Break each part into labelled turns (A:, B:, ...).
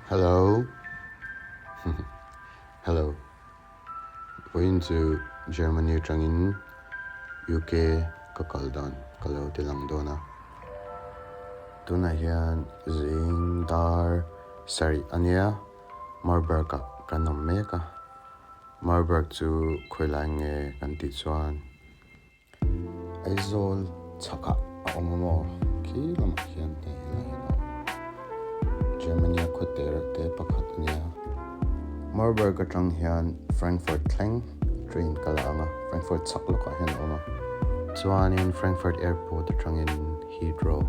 A: Hello Hello Vawiin chu Germany atangin UK ka kal dan ka lo ti lang dawn a. Tunah hian zing dar sarih a nia, Marburg ah kan awm mek a. Marburg chu khawilai nge kan tih chuan Aizawl chhakah a awm a maw? Khi lamah khian hei helai hian a awm. Germany a khaw te reuh te pakhat a nia. Marburg atang hian Frankfurt thleng train ka la ang a, Frankfurt chhak lawkah hian a awm a. Chuanin Frankfurt airport atangin Heathrow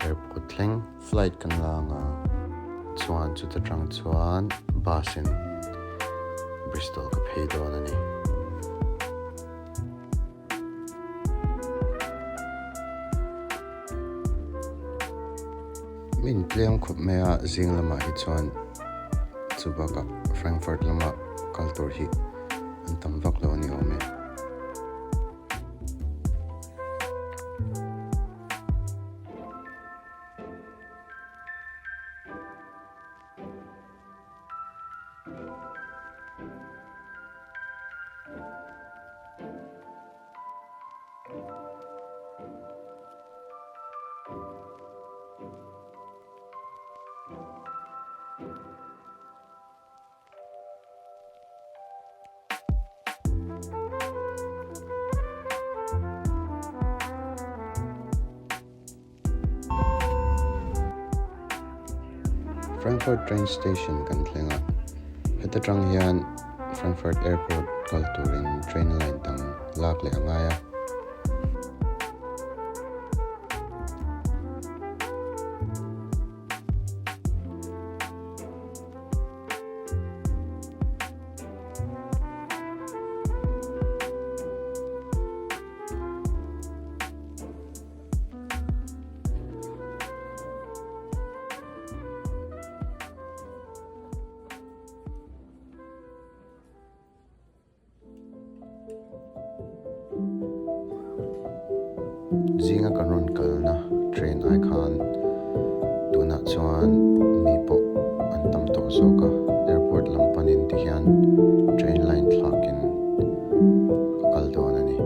A: airport thleng flight kan la ang a, chuan chuta tang chuan bus in Bristol ka phei dawn a ni. Min tlem khawp mai a, zing lamah hi chuan chu bakah Frankfurt lama kal tur hi an tam vak lo a ni awm e. Frankfurt train station kan thleng a, heta tang hian Frankfurt airport kal turin train line dang lak leh a ngai a. Zinga kan rawn kalna train ai khan tunah chuan mi pawh an tam tawh zawk a, airport lam panin tihian train line thlakin a kal dawn a ni.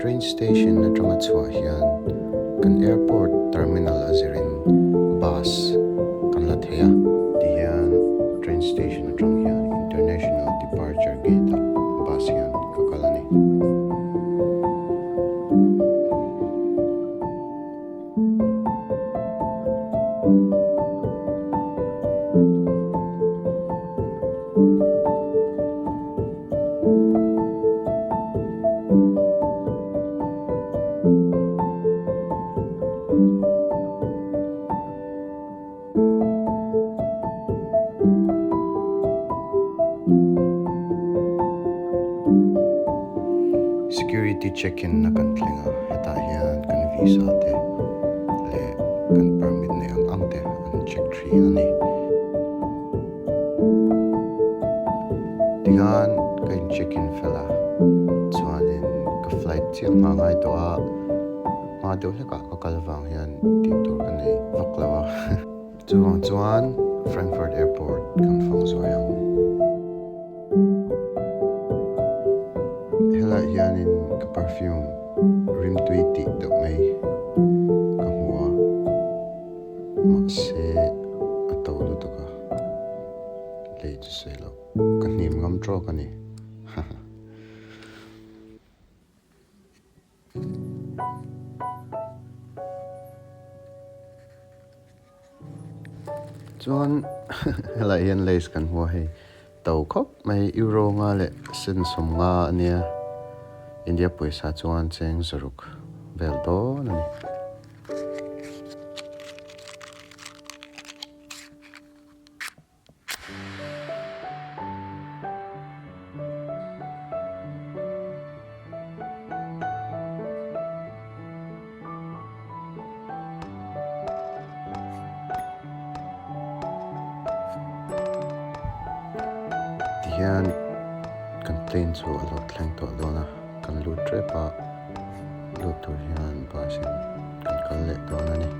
A: Train station atanga chhuah hian kan airport terminal a zirin bus kan la thei a tihian train station atang hian international departure gate ah bus hian ka kal a ni. Security check in na kan thleng a, hetah hian kan visa te leh kan permit neih ang ang te an check thin a ni. Tikhan ka in check in fel a, chuanin ka flight chiah hma ngai tawh a, hma deuh hlekah ka kal vang hian tih tur ka nei vak lo a. Chuvang chuan Frankfurt Airport kan fang zuai ang. Helaiah hianin ka perfume rimtui tih deuh mai ka hmu a. Mahse a to lutuk a, lei chu sawi loh ka hnim ngam tawk a ni. Chuan helaiah hian lace kan hmu a hei to khawp mai euro nga leh sen sawmnga a nia India pawisa chuan cheng zaruk vel dawn a ni. Tihian kan plane chu a lo thleng tawh dawn a, kan lut tep a, lut tur hian bus in kan kal leh dawn a ni.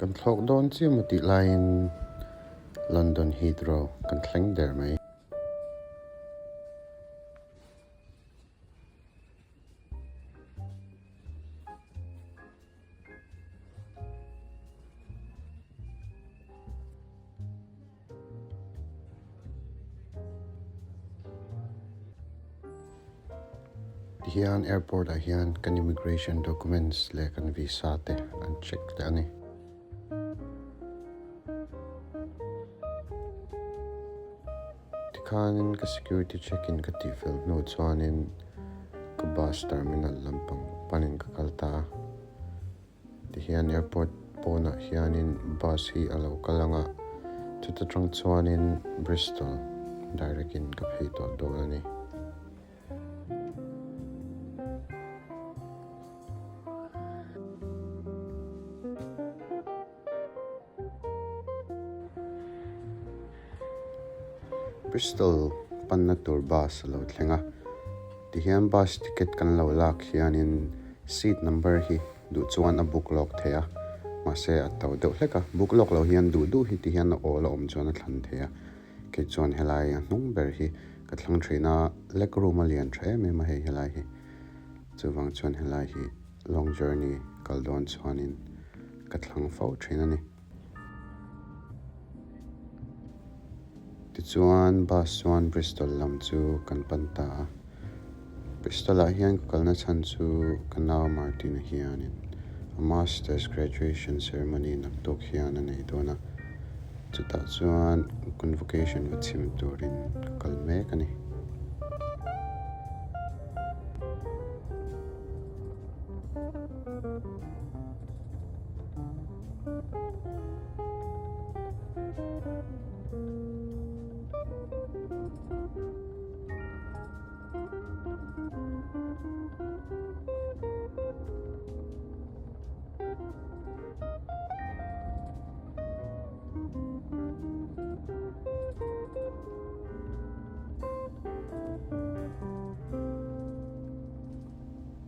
A: Kan thlawk dawn chiah maw tih laiin London Heathrow kan thleng der mai. Tihian airport ah hian kan immigration documents leh kan visa te an check leh a ni. Tikhanin ka security check in ka tihfel hnu chuanin ka bus terminal lampang panin ka kal ta a. Tihian airport pawnah hianin bus hi a lo kal ang a, chuta tang chuanin Bristol direct in ka phei tawh dawn a ni. Bristol panna tur bus a lo thleng a, tihian bus ticket kan lo lak hianin seat number hi duh chuan a book lawk thei a, mahse a to deuh hlek a, book lawk lo hian duh duh hi tihian a awl a awm chuan a thlan thei a, kei chuan helai a hnung ber hi ka thlang thin a, leg room a lian tha em em a hei helai hi, chuvang chuan helai hi long journey kal dawn chuanin ka thlang fo thin a ni. Tichuan bus chuan Bristol lam chu kan pan ta a. Bristol ah hian ka kalna chhan chu ka nau Martina hianin a masters graduation ceremony naktuk hian a nei dawn a. Chutah chuan convocation va chhim turin ka kal mek a ni.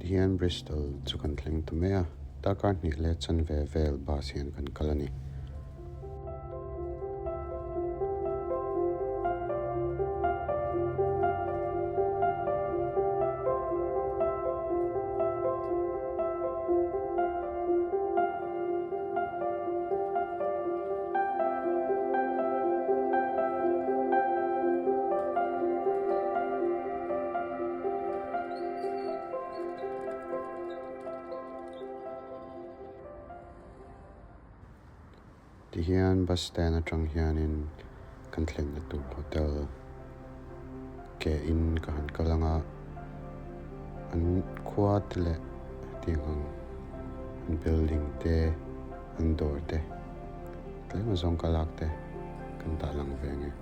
A: Tihian Bristol chu kan thleng ta mai a, darkar hnih leh chanve vel bus hian kan kal a ni. Tihian bus stand atang hianin kan thlenna tur hotel ke in ka han kal ang a, an khua te leh hetiang ang an building te an dawr te tlem azawng ka lak te kan dah lang ve ang e.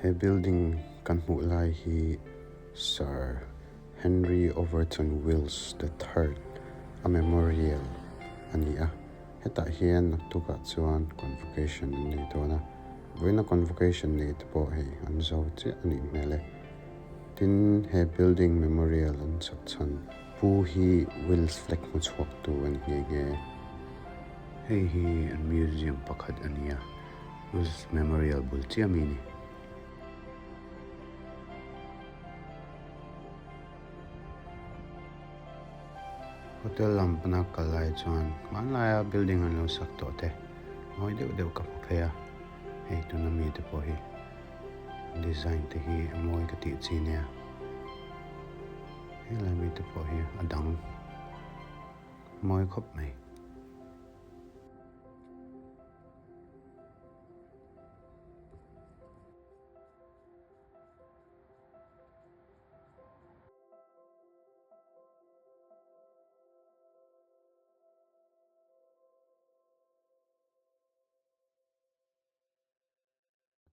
A: He building kan hmuh lai hi Sir Henry Overton Wills the Third a memorial a ni a, hetah hian naktukah chuan convocation an nei dawn a, vawiina convocation nei te pawh hei an zo chiah a nih hmel e. Tin, he building memorial an sak chhan pu hi Wills flag hmu chhuak tu a ni nghe nghe. Hei hi an museum pakhat a ni a, Wills memorial bul chiah mi a ni. Hotel lam pana kal lai chuan hmanlaia building an lo sak tawh te mawi deuh deuh ka hmu phei a, hei tuna mi te pawh hi design te hi a mawi ka tih chi nia, helai mi te pawh hi a dang mawi khawp mai.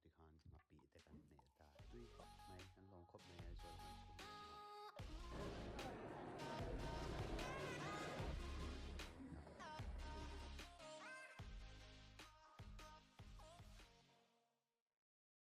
A: Tikhan nghapih te kan hmeh ta tui khawp mai kan lawm khawp mai a.